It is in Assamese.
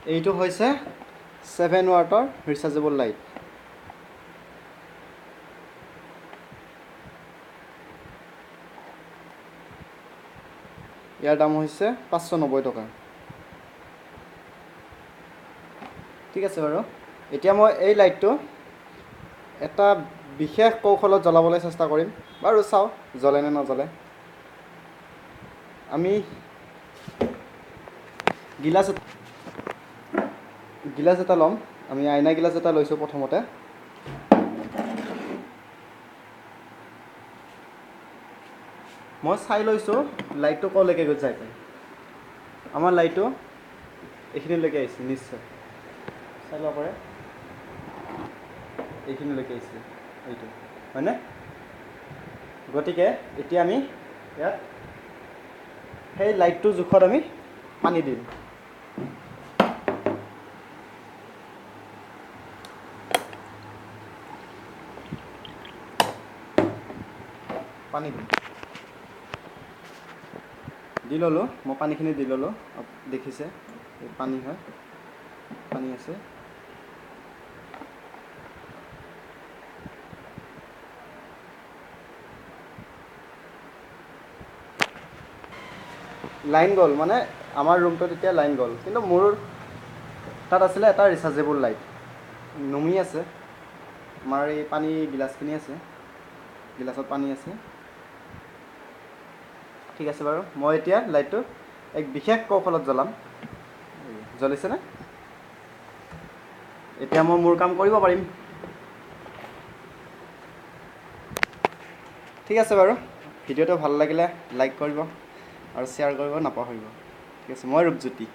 এইটো হৈছে 7 ৱাটৰ ৰিচাৰ্জেবল লাইট। ইয়াৰ দাম হৈছে 590 টকা। ঠিক আছে বাৰু, এতিয়া মই এই লাইটটো এটা বিশেষ কৌশলত জ্বলাবলৈ চেষ্টা কৰিম। বাৰু চাওঁ জ্বলে নে নজ্বলে। আমি গিলাচ এটা ল'ম। আমি আইনা গিলাচ এটা লৈছোঁ প্ৰথমতে। মই চাই লৈছোঁ লাইটটো ক'লৈকে গৈ যাই পায়। আমাৰ লাইটটো এইখিনিলৈকে আহিছে, নিশ্চয় চাই ল'ব পাৰে, এইখিনিলৈকে আহিছে এইটো, হয়নে? গতিকে এতিয়া আমি ইয়াত সেই লাইটটোৰ জোখত আমি পানী দিম। পানী দিম, দি ল'লোঁ মই, পানীখিনি দি ল'লোঁ। দেখিছে এই পানী হয়, পানী আছে। লাইন গ'ল, মানে আমাৰ ৰুমটোত এতিয়া লাইন গ'ল, কিন্তু মোৰ তাত আছিলে এটা ৰিচাৰ্জেবল লাইট, নুমি আছে। আমাৰ এই পানী গিলাচখিনি আছে, গিলাচত পানী আছে। ঠিক আছে বাৰু, মই এতিয়া লাইটটো এক বিশেষ কৌশলত জ্বলাম। জ্বলিছেনে? এতিয়া মই মোৰ কাম কৰিব পাৰিম। ঠিক আছে বাৰু, ভিডিঅ'টো ভাল লাগিলে লাইক কৰিব আৰু শ্বেয়াৰ কৰিব নাপাহৰিব। ঠিক আছে, মই ৰূপজ্যোতি।